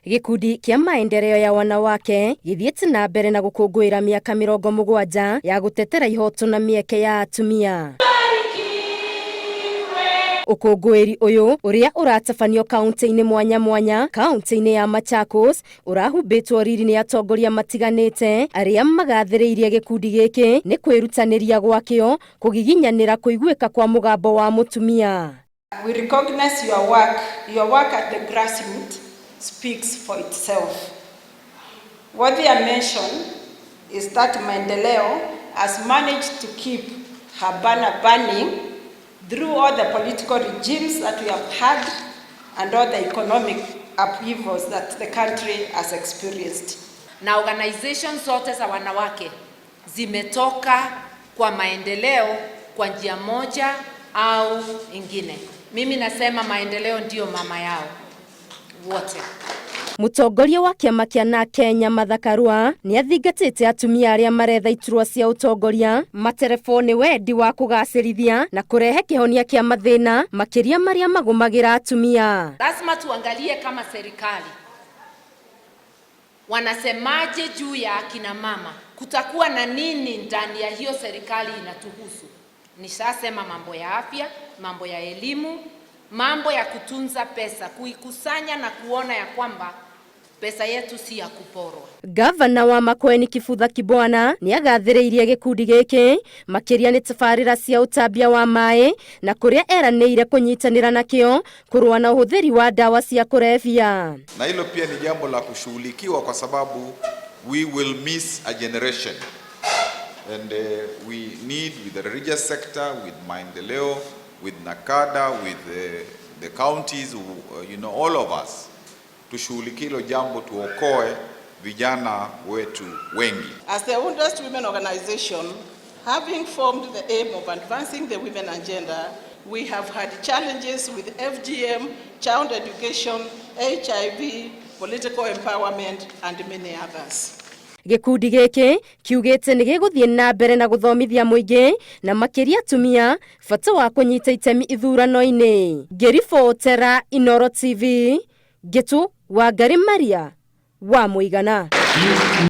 Gĩkundi kĩa Maendeleo ya Wanawake gĩthiĩte na mbere na gũkũngũĩra mĩaka 70 ya gũtetera ihoto na mĩeke ya atumia. Ũkũngũĩri ũyũ ũrĩa ũratabanio kaunti-inĩ mwanya mwanya kaunti-inĩ ya Machakos ũrahumbĩtwo riri nĩ atongoria matiganĩte arĩa magathĩrĩirie gĩkundi gĩkĩ nĩ kwĩrutanĩria gwakĩo kũgiginyanĩra kũiguĩka kwa mũgambo wa mũtumia. We recognize your work. Your work at the grassroots speaks for itself. Worthy a mention is that Maendeleo has managed to keep her banner burning through all the political regimes that we have had and all the economic upheavals that the country has experienced. Na organization zote za wanawake zimetoka kwa Maendeleo kwa njia moja au ingine. Mimi nasema Maendeleo ndiyo mama yao wote. Mũtongoria wa kĩama kĩa na Kenya Martha Karua nĩ athingatĩte atumia arĩa maretha iturwa cia ũtongoria materebwo nĩ wendi wa kũgacĩrithia na kũrehe kĩhonia kĩa mathĩna makĩria marĩa magũmagĩra atumia. Lazima tuangalie kama serikali wanasemaje juu ya akina mama, kutakuwa na nini ndani ya hiyo serikali inatuhusu. Nishasema mambo ya afya, mambo ya elimu, mambo ya kutunza pesa, kuikusanya na kuona ya kwamba pesa yetu si ya kuporwa. Gavana wa Makueni Kibutha Kibwana nĩ agathĩrĩirie gĩkundi gĩkĩ makĩria nĩ tabarĩra cia ũtambia wa maĩ na kũrĩa eranĩire kũnyitanĩra nakĩo kũrũa na ũhũthĩri wa ndawa cia kũrebia. Na hilo pia ni jambo la kushughulikiwa kwa sababu we will miss a generation and we need, with the religious sector, with Maendeleo, with NACADA, with the counties, all of us tushughulikie hilo jambo, tuokoe vijana wetu wengi. As the oldest women organization, having formed the aim of advancing the women agenda, we have had challenges with FGM, child education, HIV, political empowerment, and many others. Gĩkundi gĩkĩ kiugĩte nĩ gĩgũthiĩ na mbere na gũthomithia mũingĩ na makĩria atumia bata wa kũnyita itemi ithurano-inĩ. Ngĩribotera Inoro TV, Ngĩtu Wangari Maria wa Mũigana.